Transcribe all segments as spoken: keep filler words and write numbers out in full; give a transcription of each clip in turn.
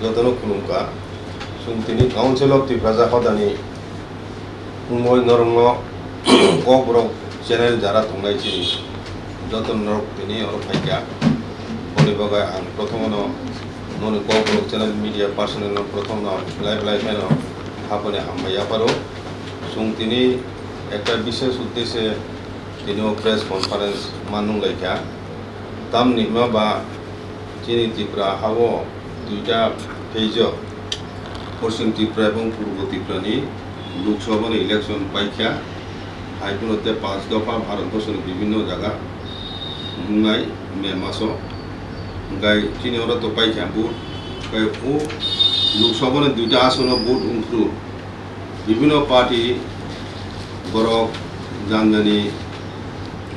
Jotono khulumkha. Chwng tini Council of Tiprasa hodani wngwi norokno Kokborok channel jara tongnai chini joto norok tini oro phaikha. Boni bagwi ang prothomono noni Kokborok channel media personnel no prothomono belai belai kheno haponi hambai yapharo. Chwng tini ekta bishesh uddeshe tini o press conference ma nunglaikha. Tamni hwnba ba chini Tripura ha-o duita phase o, Poschim Tripura ebong Purbo Tripura ni Lok Sabha ni election paikha, hai phano tei panch dopha Bharat borso ni bibhinno jaga wngnai May maso, hwnkhe chini oro to paikha vote, hwnkhe o Lok Sabha ni duita asono vote wngphuru bibhinno party borok jani jani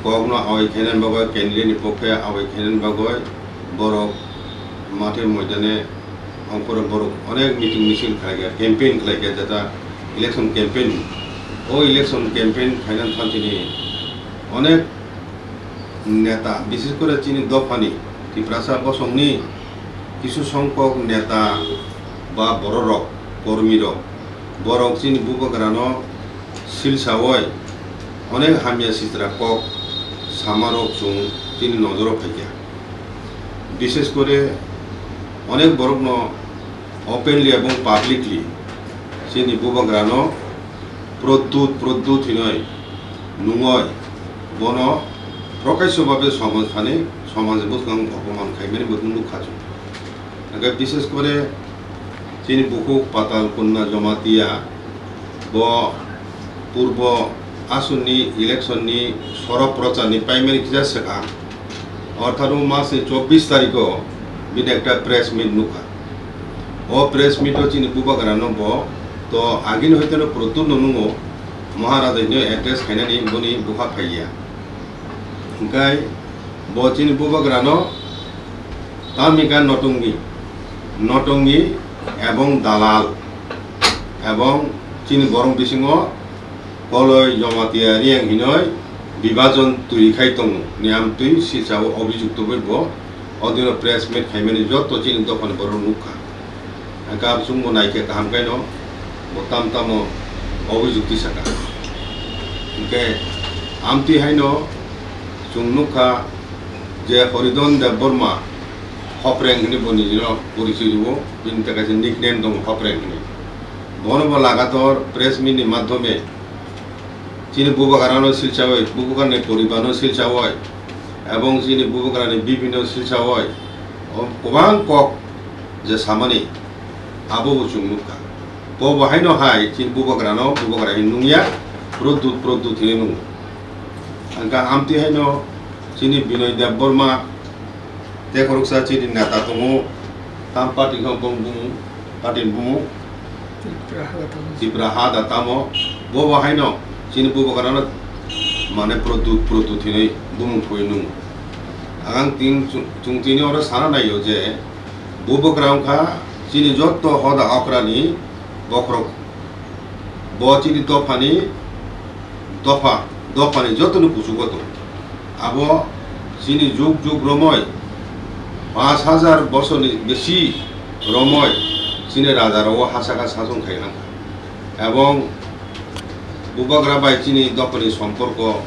kokno awai khainani bagwi, candidate ni pokhe awai khainani bagwi borok mathe moidane ongkhoro borok onek meeting misil khlaikha, campaign khlaikha, jeta election campaign. O election campaign khainani thanthini onek neta, bises kore chini dophani Tiprasa bosongni kisu songkok neta ba bororok, kormirok, borok chini bubagrano silsawi onek hamya sitra kok samarok chwng chini nojoro phaikha. Bises kore onek borokno openly ebong publicly chini bubagrano Pradyut, Pradyut hinoi nungoi bono prokasyo babe somaj thani somaj bwskang opoman khaimani bo nukha chwng. Hwnkhe bises kore chini bukhuk Patal Kanya Jamatia bo purbo aswkni election ni sorok prochar ni paimani kisa swkang, orthat o mas ni chobbish tarikh o bini ekta press meet nukha. O press meet o chini bubagrano bo to agini hoiteno Pradyut no nungo, Maharaja hino address khainani boni bwkha phaiya. Hwnkhe bo chini bubagrano tamika notongi, notongi ebong dalal ebong chini borok bisingo Koloi Jamatia Reang hinoi bibajon twi khai tongo ni amtwi sisao obijukto bai bo odino press meet khaimani joto chini dophani borok nukha. Hwnkhe abo chwngbo naikhe kaham khaino bo tam tamo obijukti saka. Hwnkhe amtwi haino chwng nukha je Horidon Debbarma Hopreng hinwi bo nijino porichoi rwo, bini ta kaisa nickname tongo Hopreng hinwi. Bono bo lagator press meet ni madhyome chini bubagrano silsawai, bubagrani poribarno silsawai, ebong chini bubagrani bibino silsawai, o kwbang kok je samani abo bo chwng nukha. Bo bo haino hai chini bubagrano bubagra hinwi nungya, Pradyut, Pradyut hinwi nungo. Hwnkhe amtwi haino chini Binoy Debbarma tei khoroksa chini neta tongo, tam party khe bong bumung, party ni bumung Tipra Hada tamo. Tipra Hada tamo. Bo bo haino chini bubagrano mane Pradyut, Pradyut hinwi bumung thoi nungo. Ang tin chwng, chwng tini oro sana naio je bubagra wngkha chini joto hoda okrani bokhorok. Bo chini dophani dopha, dophani jotono kuchugo tongo. Abo chini jug jug romoi, panch hajar bosorni besi romoi chini rajarogo ha saka sasong khai langkha. Ebong bubagra bai chini dophani somporko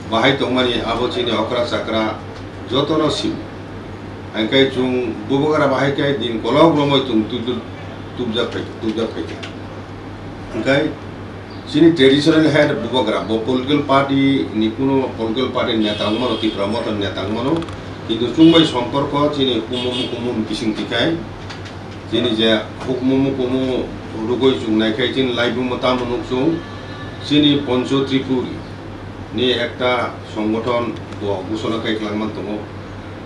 bahai tongmani abo chini okra chakra jotono simo. Hainkhe chwng bubagra bahai khe din kolok romoi chwng tubjak phai, tubjak phaikha. Hainkhe chini traditional head bubagra, bo political party ni kuno political party neta wngmano, Tipra Motha neta wngmano, kintu chwngbai somporko chini hukumu mukumu bising tikhai, chini je hukumu mukumu rugoi chwng naikhai chini laibuma tamo nuk chwng, chini Poncho Tripuri ni ekta songgothon bo gusona kai kwlangman tongo,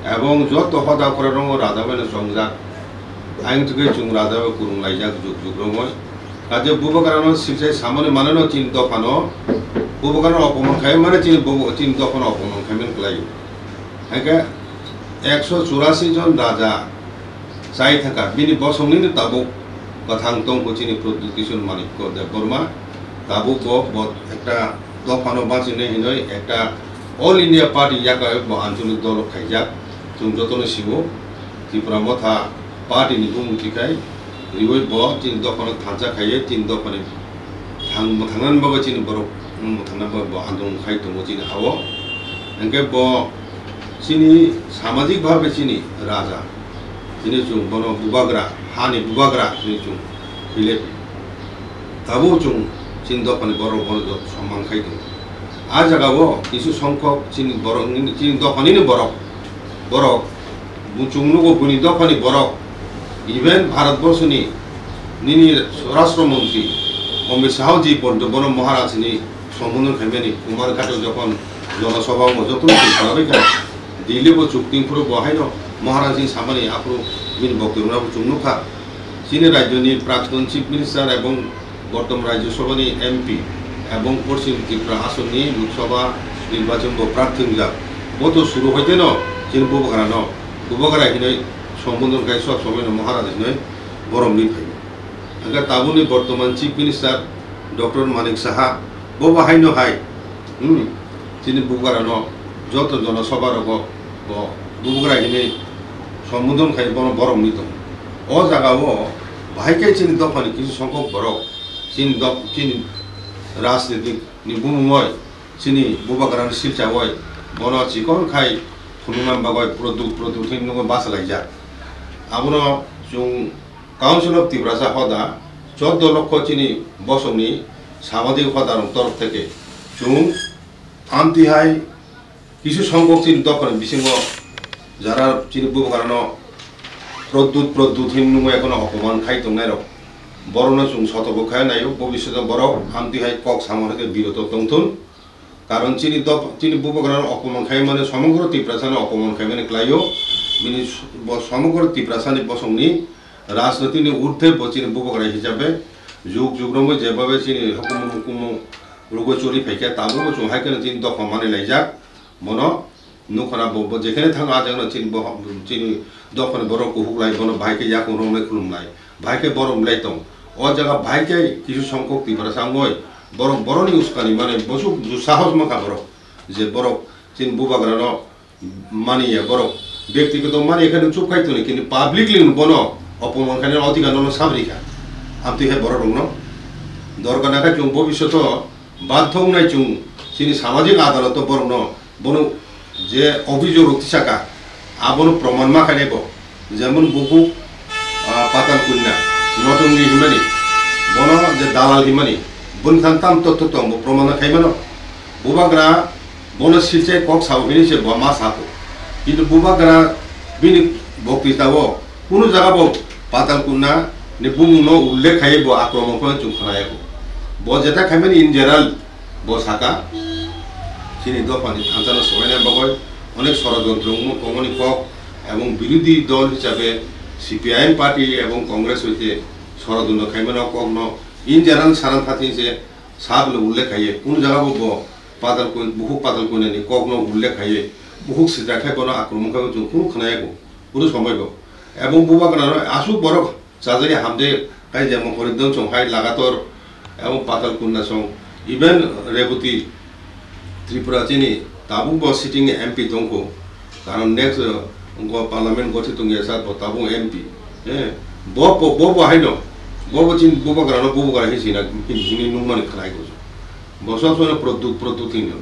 ebong joto hoda okra rongo raja baino chongjak. Ayang twi chwng raja bai kwrwng laijak juk juk romoi. Kaje bubagrano silsai samani maneno chini dophano, bubagrano opoman khai mane chini bubu-, chini dophano opoman khai mani kwlai. Hainkhe ekso churasi jon raja chai thangkha, bini bosongni no tabuk kwthang tongkho chini Pradyut Kishore Manikya Debbarma, tabuk bo, bo ekta dophano bachinai hinoi ekta All India Party yakarwi bo anchalik dolo khaijak, chwng jotono siwo, Tipra Motha Party ni bumung tikhai riwi bo chini dophano thansa khaiwi chini dophani thang-, mwthangnani bagwi chini borok mwthangna bagwi bo andolon khai tongo chini ha-o. Hwnkhe bo chini samajik bhabe chini raja, chini chwng bono bubagra, hani bubagra chini chwng hile tabuk chwng chini dophani borok bono joto somman khai tongo. A jagao kisu songkhok chini borok, chini dophanini borok, borok, bo chwng nugo bini dophani borok, even Bharat Borshoni nini Swarashtra Montri Amit Shah ji porjonto bono Maharaj ni sombodhon khaimani Kumar Ghato jokhon Jana Sabha o jokhon chwng khlabai kha, Delhi bo chukting phuru bo haino Maharaj ni samani aphuru bini boktwirok no bo chwng nukha. Chini rajyoni Prakton Chief Minister ebong Bortoman Rajya Sabhani M P ebong Poschim Tripura asonni Lok Sabha nirbachon bo prarthi wngjak. Bo to suru hoiteno chini bubagrano, bubagra hinwi sombodhon khai sob somoino Maharaj hinwi borom ni phaio. Hwnkhe tabukni Bortoman Chief Minister Doctor Manik Saha bo bo haino hai, hmm, chini bubagrano joto Jana Sabha rogo bo bubagra hinwi sombodhon khai bono borom ni tongo. O jagao bahai khe chini dophani kisu songkhok borok chini doph-, chini rajnitik ni bumungoi chini bubagrani silchawoi bono chikon khai phunukna bagwi produk produk hinwi nugo bachalaijak. Abono chwng Council of Tiprasa hoda choddo lokho chini bosongni samajik hodarok torof theke chwng amtwi hai kisu songkhok chini dophani bisingo jara chini bubagrano produt produt hin nungwi ekono opoman khai tongnairok, borokno chwng sotoko khai naio, bobishoto borok amtwi hai kok samani khe biroto tongthun. Karon chini dop-, chini bubagrano opoman khaimani somogro Tiprasano opoman khaimani klaio, bini s-, bo somogro Tiprasani bosongni rajnitini urdhwe bo chini bubagra hisabe jug jug romwi jebabe chini hukumu hukumu rwgwi choli phaikha, tabukbo chwng hai kheno chini dopha manwi laijak. Bono nukha na bo, bo jekhene thango, a jagano chini bo, chini dophani borok kuhuk lai, bono bahai khe yakung romlai khulumlai, bahai khe borom lai tong. O jaga bahai khe kisu songkhok Tiprasa wngwi borok boroni uskani mane bosuk ju sahos mankha borok, je borok chini bubagrano maniya borok, byaktigoto maniya khe nwng chuk khai toni, kintu publicly nwng bono opoman khainani odhikar no sabri kha. Amtwi hai borok rokno dorkar nakhai chwng bobishoto bathok wngnai chwng chini samajik adaloto borokno bono je obhijog rok tisaka abono proman ma khainai bo. Jemon buphuk, ah, Patal Kanya, Notongri himani, bono je dalal himani, boni thang tam totto tong bo proman khai mano. Bubagra bono silchai kok sao hini se bo ma sako. Kintu bubagra bini boktitao kunu jaga bo Patal Kanya ni bumung no ullekh khai bo akromon kheno chwng khna yako. Bo jeta khaimani in general bo saka, chini dophani thansano sobaina bagwi onek sorojontro wngmo tongmani kok, ebong birodhi dol hisabe C P I M party ebong Congress hoite sorojontro khaimani o kokno in general saran phatin se sabno ullekh khaiye, kunu jaga bo bo Patal Kun-, bukhuk Patal Kanya ni kokno ullekh khaiye, bukhuk sitra khai bono akromon khai bo chwng kunu khna yako, kunu somoi bo. Ebong bubagrano aswk borok Chajari hamde kai jemon Horidon song hai lagator, ebong Patal Kanya song, even Reboti Tripura chini tabuk bo sitting M P tongkho, karon next, uh, go parliament gothi tongya sa bo tabuk M P, eh, bo, bo, bo, bo haino, bo, bo chini bubagrano bubagra hin sina, hin, hini nungmani khlai ko. Bo sob sono produk, produk hino.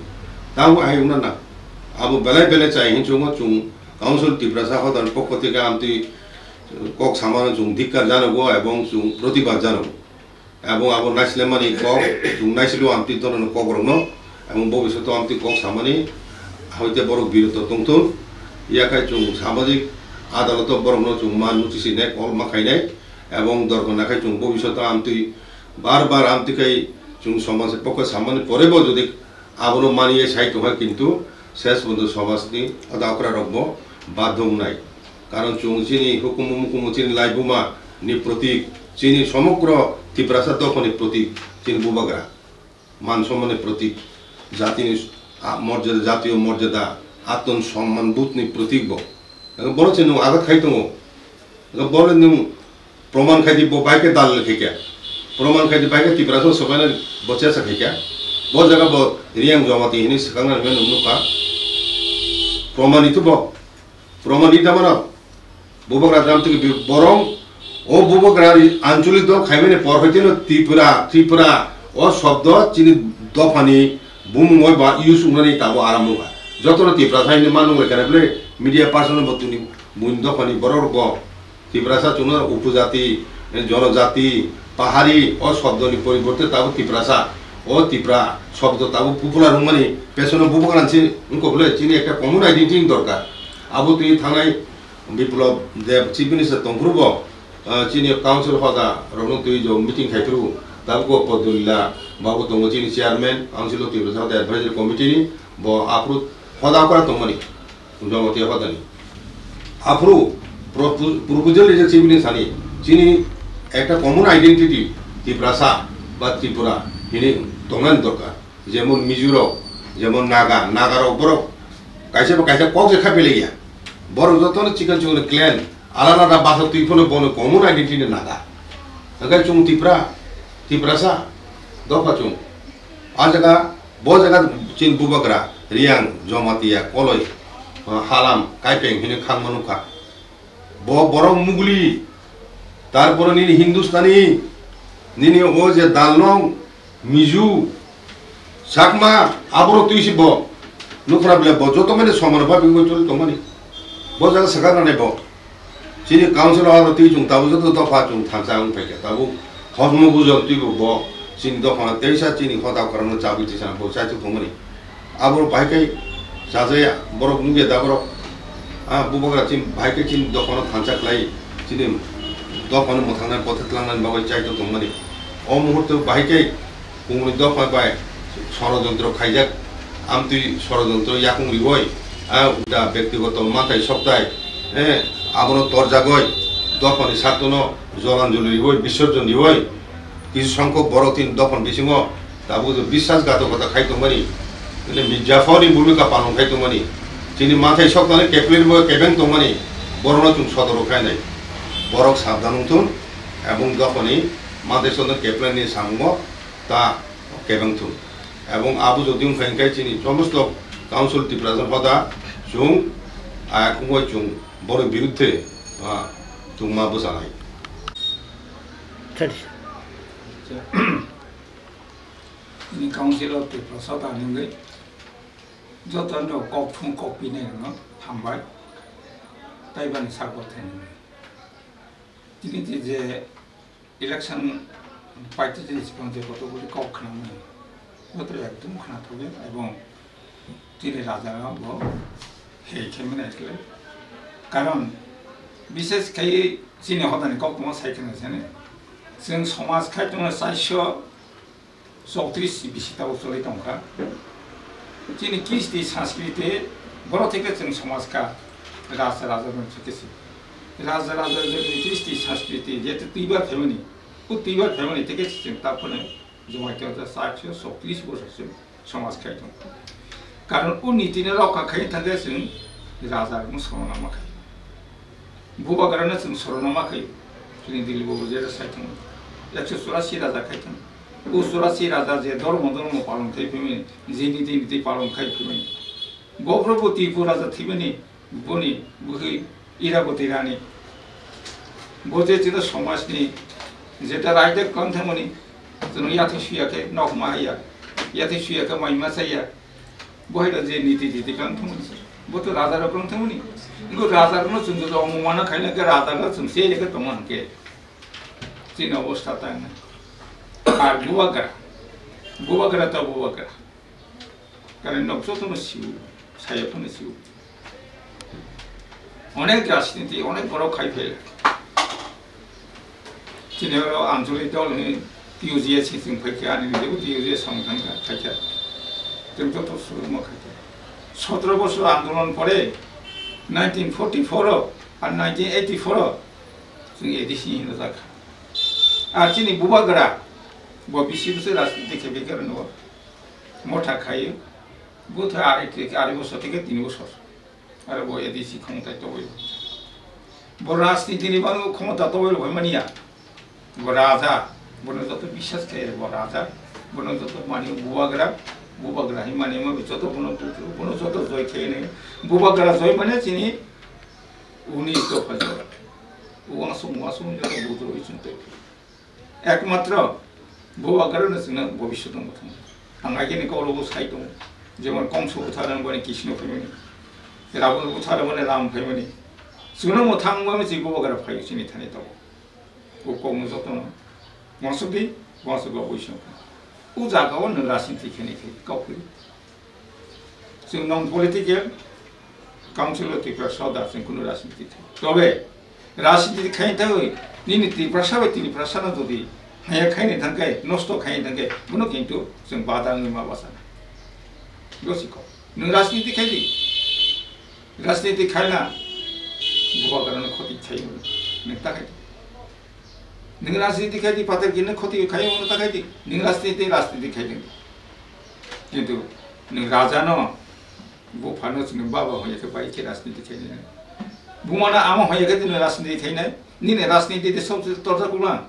Tabuk hai wngna na, abo belai belai chai hin chungo chung, Council Tiprasa hodan pokko theke amtwi kok samano chwng dhikkar janogo ebong chwng protibad janogo. Ebong abo naislemani kok, chwng naisilo amtwi dono kokrokno, ebong bobishoto amtwi kok samani hoite borok biroto tongthun. Yakhai chwng samajik adaloto borokno chwng ma notice rinai, call ma khainai, ebong dorkar nakhai chwng bobishoto amtwi bar bar amtwi khai chwng somajni pokhe samani porebo jodi abono maniya sai tongkha, kintu ses ponto somajni oda okra rokbo badhok nai. Karon chwng chini hukumu mukumu chini laibuma ni protik, chini somogro Tiprasa dophani protik, chini bubagra, man sommanni protik, jatini, ah, morjada, jatiyo morjada, atton somman budhni protik bo. Ego bono chini nwng agat khai tongo. Ego bono nwng proman khai di bo bai khe dalal khai kya. Proman khai di bai khe Tiprasa sobaina bo chesa khai kya. Bo jaga bo Riyang Jomati hini swkang na nwng nukha. Proman itu bo. Proman ita mana? Bubagra jam twi bi borong, o bubagra ri anchalik dol khaimani por hoiteno Tripura, Tripura, o shobdo chini dophani bumung oi ba use wngnani tabo aram wngkha. Jotono Tiprasa hinwi manung lekha bwle media person bo tini buini dophani borok rok bo Tiprasa chwngno upojati, jonojati, pahari o shobdoni poriborte tabo Tiprasa, o Tipra shobdo tabo popular wngmani pesono bubagra se wngkha bwle chini ekta common identity ni dorkar. Abo twi thangnai Biplab Deb, Chief Minister tongphuru bo, ah, chini council hoda rokno twi jo meeting khai phuru, tabuk o Podulila babu tongo chini chairman, council o Tiprasa Hoda advisory committee ni, bo aphuru hoda okra tongmani, Jamatia hoda ni. Aphuru propo-, proposal rijak Chief Minister ni, chini ekta common identity Tiprasa ba Tripura hini tongnani dorkar. Jemon Mizo rok, jemon Naga, Naga rok borok kaisa ba kaisa kok se kha belai ya. Borok jotono chikon chikon clan, alada alada basa twi phano bono common identity ni Naga. Hwnkhe chwng Tipra, Tiprasa, dopha chwng. A jaga, bo jaga chini bubagra, Riyang, Jamatia, Koloi, ah, Halam, Kaipeng hino khangma nukha. Bo borok Mugli, tarpore nini Hindustani, nini o je Dalnong, Mizo, Chakma, aborok twi si bo. Nukra bele bo joto mani somano ba bingoi choli tongmani. Bo jaga swkang nanai bo. Chini council o aro twi chwng tabuk joto dopha chwng thansa wng phaikha tabuk hosmo bujon twi bo bo chini dophano teisa chini hoda kwrwngno chabwi tisa bo chaichuk tongmani. Abo bahai khe chajaya, borok nukya da borok. Ah, bubagra chini bahai khe chini dophano thansa khlai, chini dophano mwthangnai bothe tlangnani bagwi chaichuk tongmani. O muhurto bahai khe kumuni dopha bai sorojontro khaijak, amtwi sorojontro yakung riwi, ah, uda bektigoto manthai soktai, eh, abono torjagwi dophani sartono jolanjoli riwi, bisorjon riwi, kisu songkhok borok tini dophani bisingo tabuk biswasghatokota khai tongmani, tini Mirjafar ni bhumika palon khai tongmani, chini manthai soknani kepler bo kebeng tongmani, borokno chwng sodoro khainai. Borok sabdan wngthun, ebong dophani manthai sokno kepler ni samungo ta kebeng thun. Ebong abo jodi wngkha hwnkhe chini somosto council Tiprasa hoda chwng ayakungwi chwng borok biruddhe, ah, chwngma bwchanai. Thank you. Chini council of Tiprasa ta nungwi joto no kok thung kok pinai no hambai. Tai bani sakbo thani. Tini je election paite chini sikang je kotokguli kok khwnamani, joto ekdom khwnathokya ebong chini raja bo hei khe mwnai khlai. Karon bishes khai chini hodani kok tongma sai khwna sani, chwng somaj khai tongma chairso chowtris bisi tabuk choli tongkha. Chini kristi sanskriti borok theke chwng somaj kha, raja raja rok theke se. Raja raja rok ni kristi sanskriti jeto twibar phaimani, o twibar phaimani theke se chwng ta phano Jamatia ta chairso chowtris bosor se somaj khai tong. Karon o niti no rokha khai thangkhe chwng raja rokno sorona ma khai. Bubagrano chwng sorona ma khai. Chini Dilip Babu jera sai thang. Ekso churasi raja khai thang. O churasi raja je dormo dormo palon khai phimani, je niti niti palon khai phimani. Bobrok bo Tripura raja thwimani, boni bwkhwi Iraboti Rani. Bo je chini somajni jeta raida kwlwng thangmani, chwng yathwi suya khe nok ma haya, yathwi suya khe mai ma chaya. Bo hai da je niti titi kwlwng thangmani. Bo to raja rok kwlwng thangmani. Ingo raja rokno chwng joto omo mana khaina khe raja rok chwng se khe tongma hwnkhe. Chini obostha ta hwnwi. Ar bubagra. Bubagra ta bubagra. Karon nok jotono sio, saya phano sio. Onek rajniti, onek borok khai phela. Chini oro anchalik dol hwnwi T U G S chwng phaikha, ani nini bo T U G S samung thangkha, phaikha. Chwng joto surumo khaikha. Sotro bosor andolon pore, nineteen forty-four o ar nineteen eighty-four o chwng A D C hino jakha. Ar chini bubagra, bo bisi bwswk rajniti khe beker no motha khaio. Butha ari theke ari bosor theke tini bosor. Aro bo A D C khomota toboi. Bo rajniti ni bangwi khomota toboi rok mani ya. Bo raja, bono joto biswas khe bo raja, bono joto mani bubagra, bubagra hi mani mo joto bono, bono joto joi khe ne. Bubagra joi mane chini unis dopha jora. Uansuk uansuk wngya khe buthrowi chwng tei. Ekmatro Bubagrano chwngno bobiswt wngwi thangkha. Ang agini kok rogo sai tongo. Jemon Komso bwtharano boni Krishna phaimani. Rabon bwtharano boni Ram phaimani. Chwngno mwthang wngmani chini Bubagra phai chini thani tongo. O kokno jotono uansuk di, uansuk bobiswt wngkha. O jagao nwng rajniti khainai khe kok kwrwi. Chwng non political council o Tiprasa da chwng kunu rajniti khai. Tobe rajniti khai thangwi nini Tiprasa bai Tiprasa no jodi haya khaini thangkhe, nosto khaini thangkhe, bono kintu chwng bada wngwi ma basa. Gosiko. Nwng rajniti khai di. Rajniti khaina Bubagrano khoti khai nwng ta khai di. Nwng rajniti khai di, pater kino khoti khai nwng ta khai di. Nwng rajniti, rajniti khai di. Kintu nwng raja no, buphano chini baba hoya khe bai khe rajniti khainai. Bumano ama hoya khe nwng rajniti khainai. Nini rajniti de sob torja kula.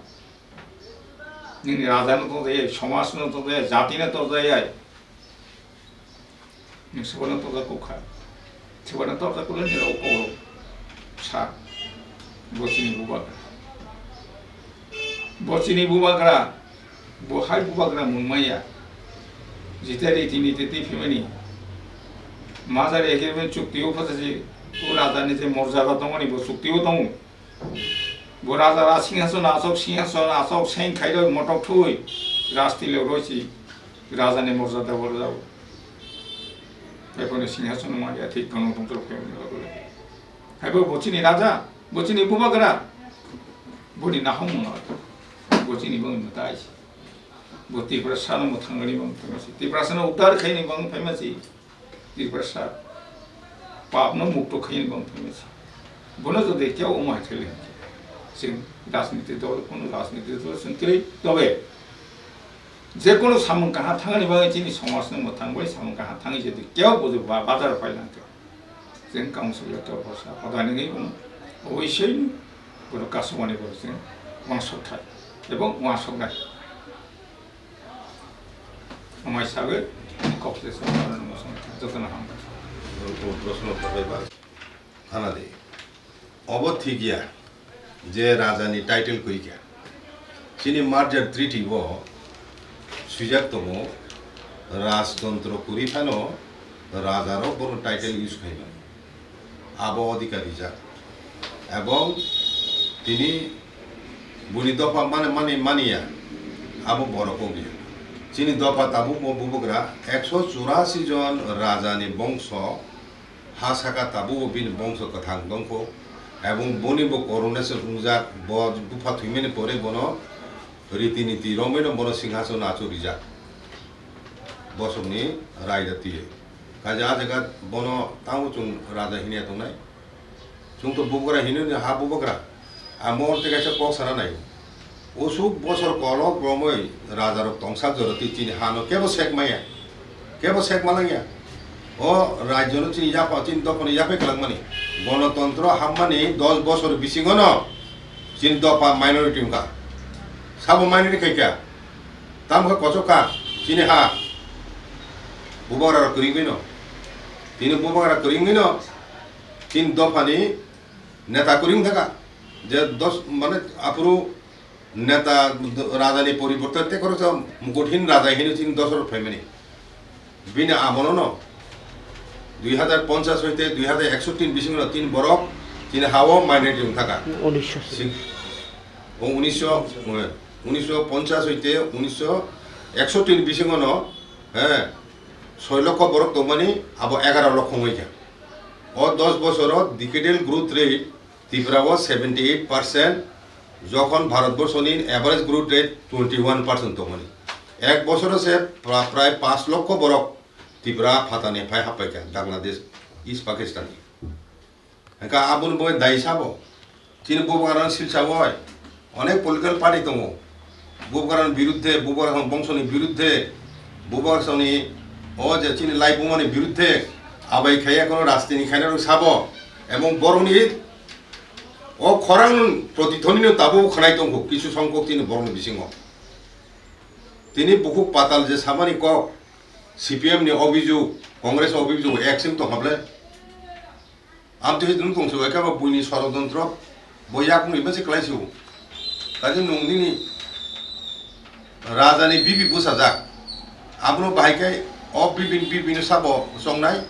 Nini raja no torja, somaj no torja, jati no torja. Nwng sobono torja kukha. Sobono torja kula ni rok kok sa. Bo chini Bubagra. Bo chini Bubagra. Bo hai Bubagra mung maya. Jita riti niti twi phimani. Majari agreement chukti o phasasi o raja ni je morjada tongmani bo chukti o tongo. Bo raja ra singhason asok, singhason asok, seng khairoi motok thui. Rajti le roisi. Raja ni morjada bo rajao. Hai phone singhason maya thik kono tongtro phimani rok le. Hai bo bo chini raja, bo chini Bubagra. Boni nahong mung. Bo chini bo mwtai. Bo Tiprasa no mwthangani bang phaimasi. Tiprasa no udar khaini bang phaimasi. Tiprasa pap no mukto khaini bang phaimasi. Bono jodi kya omo hai thele. Sing rajniti dol, kono rajniti dol sing kiri tobe. Je kono samung kaha thangani bang chini somaj no mwthang bai samung kaha thangi jodi kya bo ba bazar pai lang. Chwng council o torpor sa hoda nini bono oboisoi bono kasumani bono chwng uansuk thai ebong uansuk nai. Amai sabe kok se sa jotono hambai. Proshno khana de. Obo thik ya je raja ni title kwrwi kha. Chini merger treaty bo swijak tongo, rajtontro kwrwi phano raja rok bono title use khaimani. Abo odhikar rijak. Ebong tini buni dopha mani, mani, maniya, abo borok kok ya. Chini dopha tabuk bo bubagra ekso churasi jon raja ni bongso ha saka tabuk bo bini bongso kwthang tongkho. Ebong boni bo coronation wngjak, bo bupha thwimani pore bono riti niti romwi no bono singhason achuk rijak. Bosongni raida twiwi. Kaisa ah jaga bono tamo chwng raja hinya tongnai. Chwng to bubagra hino ni ha bubagra. Amo tei kaisa kok sana nai. Usuk bosor kolok romwi raja rok tongsa jora twi chini hano kebo sek maya. Kebo sek malangya. O rajyo no chini yapha, chini dophano yaphai kwlangmani. Gonotontro hammani dos bosor bisingo no chini dopha minority wngkha. Sabo minority khaikha. Tamo khe kochok kha chini ha. Bubagra rok kwrwngwi no. Tini bubagra kwrwngwi no. Chini dophani neta kwrwng thaka. Je dos mane aphuru neta raja ni poriborte te khoro sa mukuthin raja hino chini dosor phaimani. Bini amono no dui hazar ponchas hoite dui hazar ekso tin bisingo no tin borok chini hao minority wng thaka. Unisho. Sing-, o unisho, unisho ponchas hoite unisho ekso tin bisingo no, he, soi lokho borok tongmani abo egaroh lokho wngwi kha. O dos bosoro decadal growth rate Tripura o seventy eight percent, jokhon Bharatborsho ni average growth rate twenty one percent tongmani. Ek bosoro se pra-, prai panch lokho borok Tripura phatani phai happai kha Bangladesh, East Pakistan ni. Hingkha aboni bagwi dai sabo. Chini bubagrano silsa oi onek political party tongo. Bubagrano biruddhe, bubagrano bongsoni biruddhe, bubagrani o je chini laibumani biruddhe abai khaiya kono rajniti khaina rok sabo. Ebong borokni o khorang pratidhonino tabuk khwnai tongkho kisu songkhok chini borokni bisingo. Tini bukhuk patal je samani kok, C P M ni obijog, Congress obijog, ek sing tongkha ble. Amtwi hwnwi tongthok khe bo buini sorodontro. Bo yakungni bwswk kwlai se o. Kaisa nwng nini raja ni bibi bwsajak. Abono bahai khe o bibi, bibi no sabo chongnai.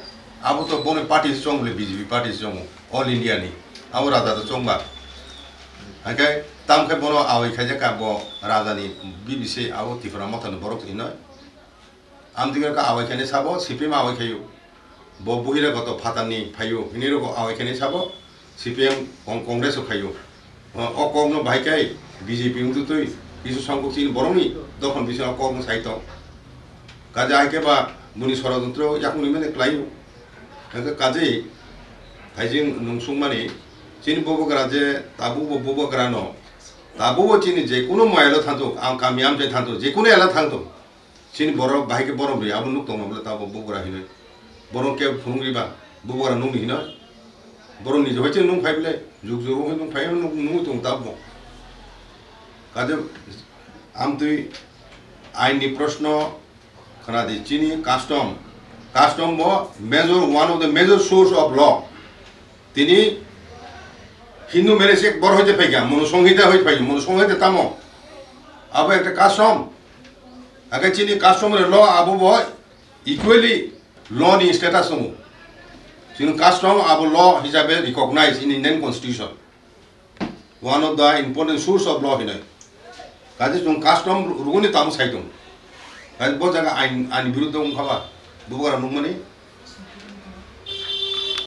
Abo to bono party se chong le, B J P party se chongo, All India ni. Abo raja to chongba. Hake tam khe bono awai khaijak ka bo raja ni bibi se abo Tipra Motha ni borok hinoi. Amtwi ka awai khainai sabo, C P M awai khaio. Bo buhira goto phatarni phaio, hinwi rokbo awai khainai sabo, C P M kong-, Congress o khaio. O, o kokno bahai khe B J P wngtwi twi, kisu songkok chini borokni dophani bisingo kokno sai tong. Kaja hai khe ba buni sorojontro yakungni mane klaio. Hake kaje thaijing nungsungmani, chini bubagra je tabukbo bubagrano, tabukbo chini je kunu moyalo thantuk, ang kami amchai thantuk, je kunu ela thantuk. Chini borok bahai khe borom ri, abo nuk tongma bwle tabo bubagra hinoi. Borom khe phunuk riba, bubagra nukni hinoi. Borom ni jehoi chini nung phai bwle, juk juk wngwi nung phai nung, nungwi tong tabo. Kaje amtwi ain ni proshno khna di, chini custom. Custom bo major, one of the major source of law. Tini Hindu marriage act bor hoite phaikha, Manu Sanghita hoi phaikha, Manu Sanghita tamo. Abo ekta custom. Hake chini customary law abo bo equally law ni status tongo. Chini custom abo law hisabe recognize in Indian constitution. One of the important source of law hinoi. Kaje chwng custom rugoni tamo sai tong. Kaje bo jaga ain, ain biruddo wngkha ba, bubagra nukmani,